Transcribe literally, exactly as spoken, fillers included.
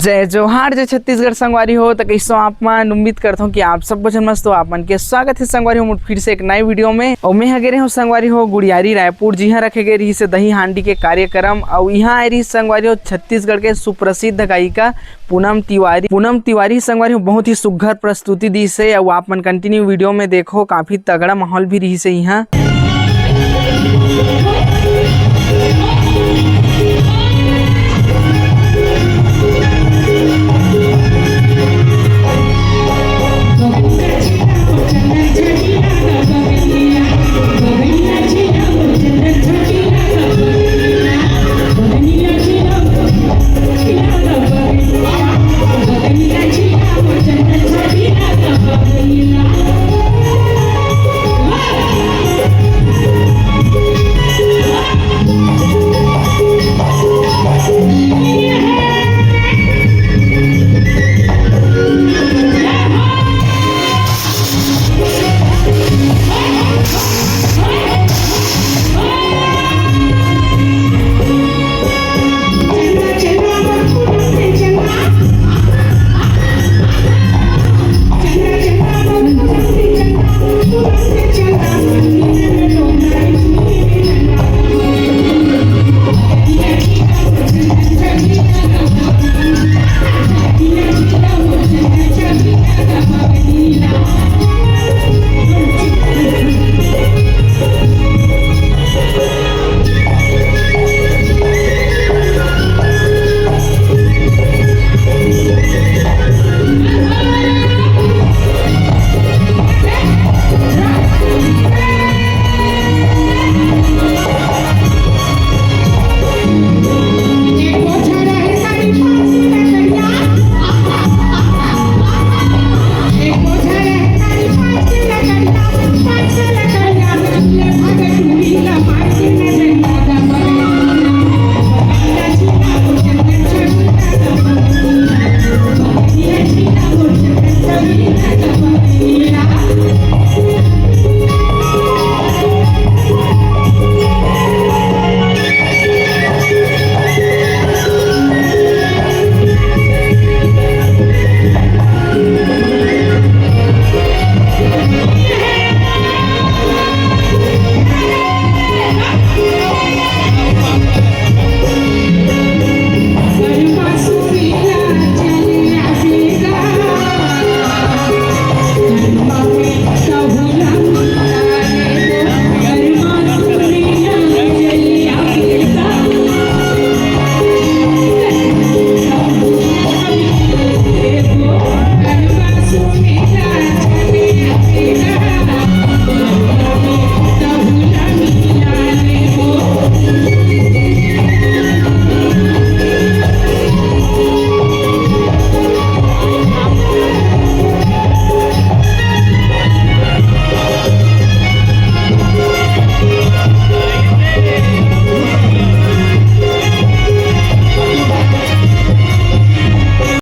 जय जोहार, जय छत्तीसगढ़ संगवारी हो। त कइसो आप मन? उम्मीद करथों कि आप सब झन मस्त हो। आप मन के स्वागत हे संगवारी हो मोर फिर से एक नए वीडियो में। अउ मैं ह गे रहे हूँ संगवारी हो गुड़ियारी रायपुर, जिहाँ रखे गए रहिस हे दही हांडी के कार्यक्रम। अउ इहाँ आए रहिस संगवारी हो छत्तीसगढ़ के सुप्रसिद्ध गायिका पूनम तिवारी। पूनम तिवारी संगवारी हो बहुत ही सुघ्घर प्रस्तुति दिस हे। अउ आप मन कंटिन्यू वीडियो में देखो, काफी तगड़ा माहौल भी रहिस हे इहाँ।